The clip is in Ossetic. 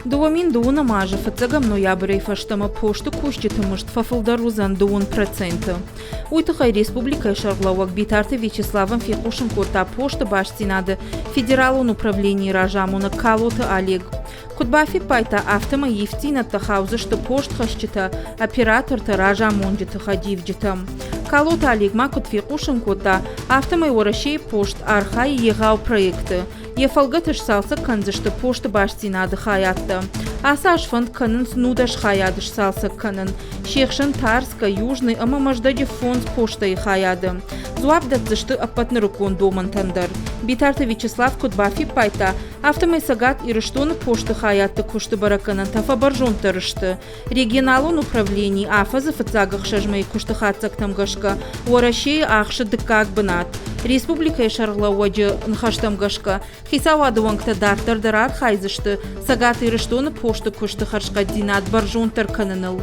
2020 азы фыццӕгӕм ноябрӕй фӕстӕмӕ посты кусджыты мызд фӕфылдӕр уыдзӕн 2%. Уый тыххӕй республикӕйы сӕргълӕууӕг Битарты Вячеславӕн фехъусын кодта посты бастдзинады федералон управленийы разамонӕг Калоты Олег. Куыд бафиппайдта, афтӕмӕй ивддзинӕдтӕ хаудзысты постхӕсджытӕ, оператортӕ, разамонджыты хӕдивджытӕм. Калоты Олег ма куыд фехъусын кодта, афтӕмӕй Уӕрӕсейы пост архайы егъау проекты. Йӕ фӕлгӕты сцалцӕг кӕндзысты посты бастдзинады хайадтӕ. Ацы аз фӕнд кӕнынц 19 хайады сцалцӕг кӕнын. Се хсӕн Тарскӕ, Южный ӕмӕ Мӕздӕджы фондз постӕйы хайады. Дзуапп дӕтдзысты ӕппӕт нырыккон домӕнтӕн дӕр. Битарты Вячеслав куыд бафиппайдта, афтӕмӕй Цӕгат Ирыстоны посты хайадты куысты бӕрӕггӕнӕнтӕ фӕбӕрзонддӕр сты. Регионалон управлени афӕдзы фыццаг ӕхсӕз мӕйы куысты хатдзӕгтӕм гӕсгӕ Уӕрӕсейы ахсы дыккаг бынат. Республикӕйы сӕргълӕууӕджы ныхӕстӕм гӕсгӕ, хицауады уӕнгтӕ дарддӕр дӕр архайдзысты Цӕгат Ирыстоны посты куысты хӕрзхъӕддзинад бӕрзонддӕр кӕныныл.